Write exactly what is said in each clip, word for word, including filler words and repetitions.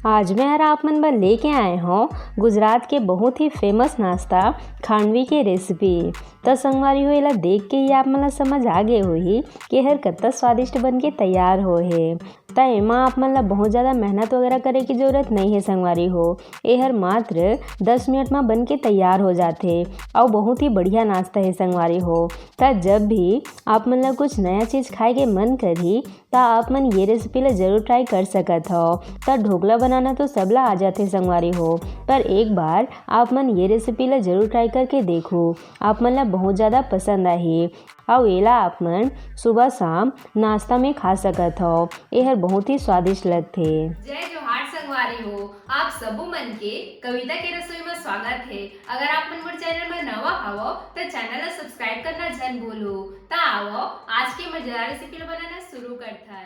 आज मैं हर आप मन बर लेके आए हौं गुजरात के बहुत ही famous नाश्ता खांडवी के recipe। त संगवारी हो, एला देख के ही आप मन ला समझ आ गे होही कि एहर कत्ता स्वादिष्ट बन के तैयार होए हे। त एमा आप मन ला बहुत ज़्यादा मेहनत वगैरह करे के जरूरत नइ हे संगवारी हो, एहर मात्र दस मिनट म बन के तैयार हो जाथे। अउ बहुत ही बढ़िया नाश्ता हे संगवारी हो। त जब भी आप मन ला कुछ नया चीज़ खाए के मन करही, त आप मन ये recipe ला जरूर try कर सकत हव। त ढोकला बनाना तो सबला आ जाथे संगवारी हो, पर एक बार आप मन ये recipe ला जरूर try करके देखहू, आप मन ला बहुत ज़्यादा पसंद आही। अउ एला आप मन सुबह शाम नाश्ता में खा सकत हव। एहर बहुत ही स्वादिष्ट लगथे। जय जोहार संगवारी हो, आप सबो मन के कविता के रसोई में स्वागत हे। अगर आप मन मोर channel में नवा हवव, त channel ला subscribe करना झन भूलहू। त आवव, आज के मजेदार recipe ला बनाना शुरू करथन।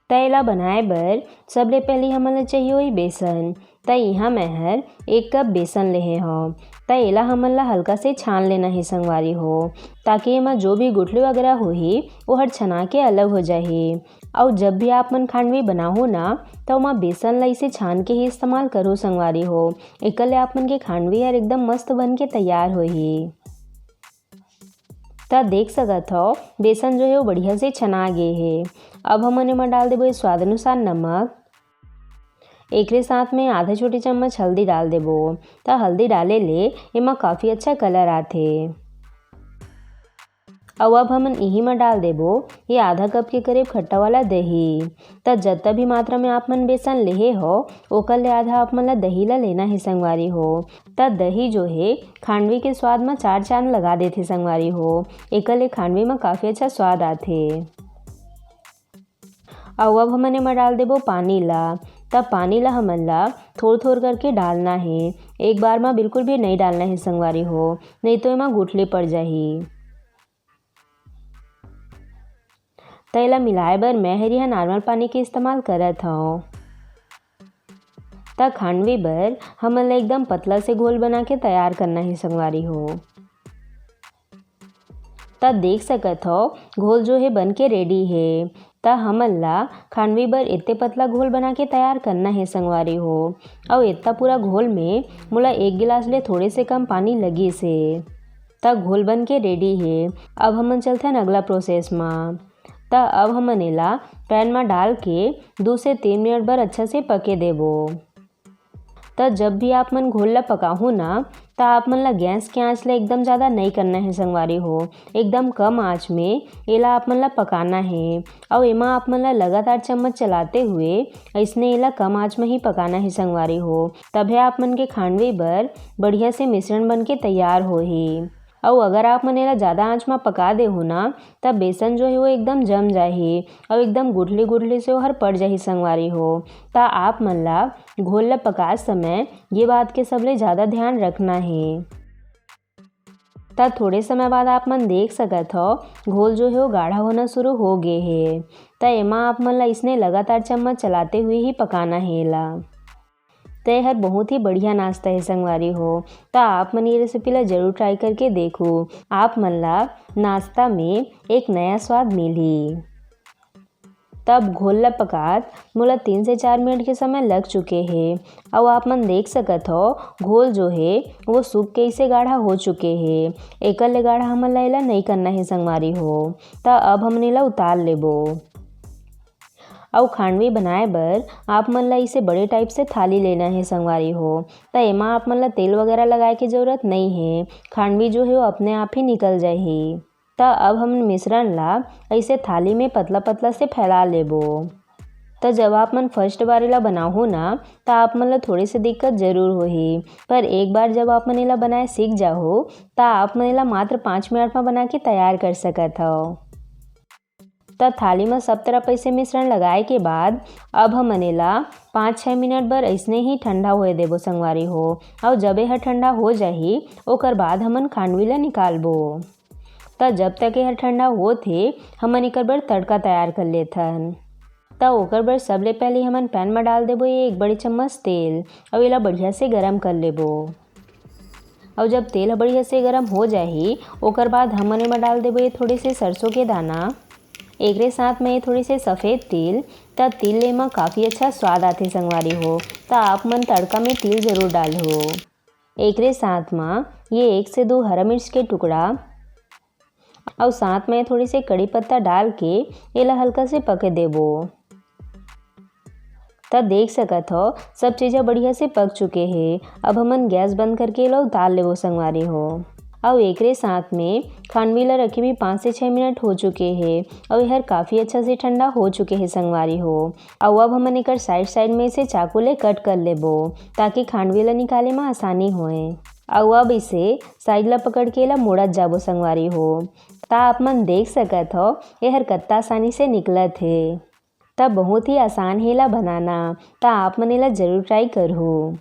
त एला बनाए बर सबले पहिली हमन ला चाहिए होही बेसन। त इहाँ मैं हर एक कप बेसन लेहे हौं। त एला हमन ला हल्का से छान लेना हे संगवारी हो, ताकि एमा जो भी गुठली वगैरह होही, ओहर छना के अलग हो जाही। अउ जब भी आप मन खांडवी बनाहू ना, त ओमा बेसन ला इसे छान के ही इस्तेमाल करहू संगवारी हो। एकर ले आप मन के खांडवी हर एकदम मस्त बन के तैयार होही। त देख सकत हव, बेसन जो हे वो बढ़िया से छना गे हे। अब हमन एमा डाल देबो ये स्वाद अनुसार नमक। एकरे साथ में आधा छोटी चम्मच हल्दी डाल देबो। त हल्दी डाले ले एमा काफ़ी अच्छा colour आथे। अउ अब हमन इही म डाल देबो ये आधा कप के करीब खट्टा वाला दही। त जतका भी मात्रा में आप मन बेसन लेहे हो, ओकर ले आधा आप मन ला दही ला लेना हे संगवारी हो। त दही जो हे, खांडवी के स्वाद म चार चांद लगा देथे संगवारी हो। एकर ले खांडवी म काफ़ी अच्छा स्वाद आथे। अउ अब हमन एमा डाल देबो पानी ला। त पानी ला हमन ला थोर-थोर करके डालना हे, एक बार म बिल्कुल भी नइ डालना हे संगवारी हो, नइ तो एमा गुठली पड़ जाही। त एला मिलाए बर मैं हर इहाँ normal पानी के इस्तेमाल करत हौं। त खांडवी बर हमन ला एकदम पतला से घोल बना के तैयार करना हे संगवारी हो। त देख सकत हव, घोल जो हे बन के ready हे। त हमन ला खांडवी बर एते पतला घोल बना के तैयार करना हे संगवारी हो। अउ एतना पूरा घोल में मोला एक गिलास ले थोड़े से कम पानी लगिस हे। त घोल बन के ready हे। अब हमन चलथन अगला process म। त अब हमन एला pan म डाल के दू से तीन मिनट बर अच्छा से पके देबो। त जब भी आप मन घोल ला पकाहू ना, त आप मन ला गैस के आंच ला एकदम ज़्यादा नइ करना हे संगवारी हो, एकदम कम आंच में एला आप मन ला पकाना हे। अउ एमा आप मन ला लगातार चम्मच चलाते हुए अइसने एला कम आंच में ही पकाना हे संगवारी हो, तभे आप मन के खांडवी बर बढ़िया से मिश्रण बन के तैयार होही। अउ अगर आप मन एला ज़्यादा आंच म पका देहू ना, त बेसन जो हे वो एकदम जम जाही अउ एकदम गुठली गुठली से ओहर पड़ जाही संगवारी हो। त आप मन ला घोल ला पकात समय ये बात के सबले ज़्यादा ध्यान रखना हे। त थोड़े समय बाद आप मन देख सकत हव, घोल जो हे वो गाढ़ा होना शुरू हो गे हे। त एमा आप मन ला इसने लगातार चम्मच चलाते हुए ही पकाना हे एला। त एहर बहुत ही बढ़िया नाश्ता हे संगवारी हो। त आप मन ये recipe ला जरूर try करके देखहू। आप मन ला नाश्ता में एक नया स्वाद मिलही। त अब घोल ला पकात मोला तीन से चार मिनट के समय लग चुके हे। अउ आप मन देख सकत हव, घोल जो हे वो सूख के इसे गाढ़ा हो चुके हे। एकर ले गाढ़ा हमन ला एला नइ करना हे संगवारी हो। त अब हमन एला उतार लेबो। अउ खांडवी बनाए बर आप मन ला इसे बड़े type से थाली लेना हे संगवारी हो। त एमा आप मन ला तेल वगैरह लगाए के जरूरत नइ हे, खांडवी जो हे वो अपने आप ही निकल जाही। त अब हमन मिश्रण ला अइसे थाली में पतला पतला से फैला लेबो। त जब आप मन first बार एला बनाहू ना, त आप मन ला थोड़े से दिक्कत जरूर होही, पर एक बार जब आप मन एला बनाए सीख जाहू, त आप मन एला मात्र पाँच मिनट म बना के तैयार कर सकत हव। त थाली म सब तरफ अइसे मिश्रण लगाए के बाद अब हमन एला पाँच छः मिनट बर अइसने ही ठंडा होए देबो संगवारी हो। अउ जब एहर ठंडा हो जाही, ओकर बाद हमन खांडवी ला निकालबो। त जब तक एहर ठंडा होत हे, हमन एकर बर तड़का तैयार कर लेथन। त ओकर बर सबले पहिली हमन pan म डाल देबो ये एक बड़ी चम्मच तेल, अउ एला बढ़िया से गरम कर लेबो। अउ जब तेल ह बढ़िया से गरम हो जाही, ओकर बाद हमन एमा डाल देबो ये थोड़े से सरसों के दाना, एकरे साथ में थोड़ी से सफेद तिल, त तिल ले म काफ़ी अच्छा स्वाद आथे संगवारी हो। त आप मन तड़का में तिल जरूर डालहू। एकरे साथ म ये एक से दो हरा मिर्च के टुकड़ा अउ साथ में थोड़ी से कड़ी पत्ता डाल के एला हल्का से पके देबो। त देख सकत हो, सब चीज़ ह बढ़िया से पक चुके हे। अब हमन गैस बंद करके एला उतार लेबो संगवारी हो। अउ एकरे साथ में खांडवी ला रखे भी पाँच से छः मिनट हो चुके हे अउ एहर काफ़ी अच्छा से ठंडा हो चुके हे संगवारी हो। अउ अब हमन एकर साइड साइड में से चाकू ले कट कर लेबो, ताकि खांडवी ला निकाले में आसानी होए। अउ अब इसे साइड ला पकड़ के एला मोड़त जाबो संगवारी हो। त आप मन देख सकत हो, एहर कत्ता आसानी से निकलत हे। त बहुत ही आसान हे एला बनाना, त आप मन एला जरूर ट्राई करहू।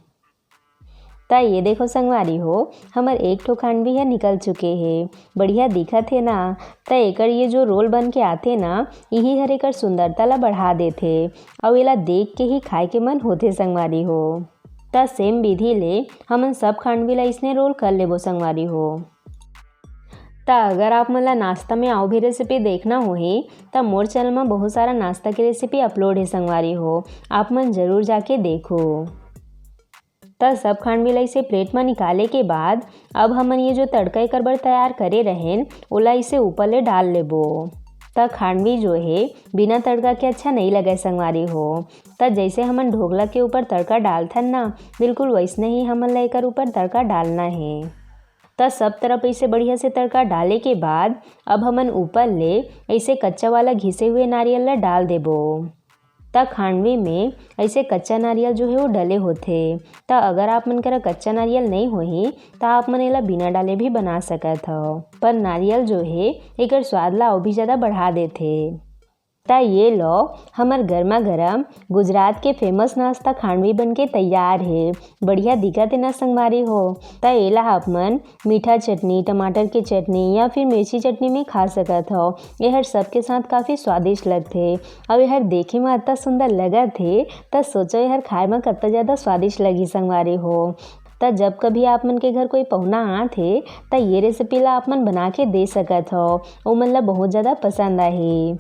त ये देखो संगवारी हो, हमर एक ठो खांडवी ह निकल चुके हे। बढ़िया दिखत हे ना? त एकर ये जो रोल बन के आथे ना, इही हर एकर सुंदरता ला बढ़ा देथे। अउ एला देख के ही खाए के मन होथे संगवारी हो। त सेम विधि ले हमन सब खांडवी ला इसने रोल कर लेबो संगवारी हो। त अगर आप मन ला नाश्ता में अउ भी रेसिपी देखना होही, त मोर चैनल में बहुत सारा नाश्ता के रेसिपी अपलोड हे संगवारी हो, आप मन जरूर जाके देखो। त सब खांडवी ला इसे प्लेट में निकाले के बाद अब हमन ये जो तड़का एकर बर तैयार करे रहेन, ओला इसे ऊपर ले डाल लेबो। त खांडवी जो हे, बिना तड़का के अच्छा नहीं लगे संगवारी हो। त जैसे हमन ढोकला के ऊपर तड़का डालथन ना, बिल्कुल वैसने ही हमन ला एकर ऊपर तड़का डालना हे। त सब तरफ ऐसे बढ़िया से तड़का डाले के बाद अब हमन ऊपर ले ऐसे कच्चा वाला घिसे हुए नारियल ला डाल देबो। त खांडवी में ऐसे कच्चा नारियल जो हे वो डले होथे। त अगर आप मन करा कच्चा नारियल नहीं होही, त आप मन एला बिना डाले भी बना सकत हव। पर नारियल जो हे, एकर स्वाद ला अउ भी ज्यादा बढ़ा देथे। त ये लो, हमर गर्मा गर्म गुजरात के फेमस नाश्ता खांडवी बन के तैयार हे। बढ़िया दिखत हे ना संगवारी हो? त एला आप मन मीठा चटनी, टमाटर के चटनी या फिर मिर्ची चटनी में खा सकत हव। एहर सबके साथ काफ़ी स्वादिष्ट लगथे। अउ एहर देखे में अतना सुंदर लगत हे, त सोचो एहर खाए में कतना ज़्यादा स्वादिष्ट लगही संगवारी हो। त जब कभी आप मन के घर कोई पहुना आत हे, त ये रेसिपी ला आप मन बना के दे सकत हव। ओमन ला बहुत ज़्यादा पसंद आही।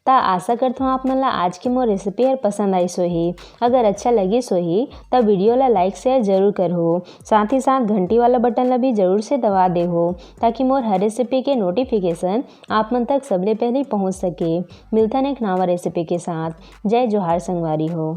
त आशा करत हूँ आप मन ला आज के मोर रेसिपी हर पसंद आइस होही। अगर अच्छा लगिस होही, त वीडियो ला लाइक शेयर जरूर करहू। साथ ही साथ घंटी वाला बटन ला भी जरूर से दबा देहू, ताकि मोर हर रेसिपी के नोटिफिकेशन आप मन तक सबले पहले पहुँच सके। मिलथन एक नवा रेसिपी के साथ। जय जोहार संगवारी हो।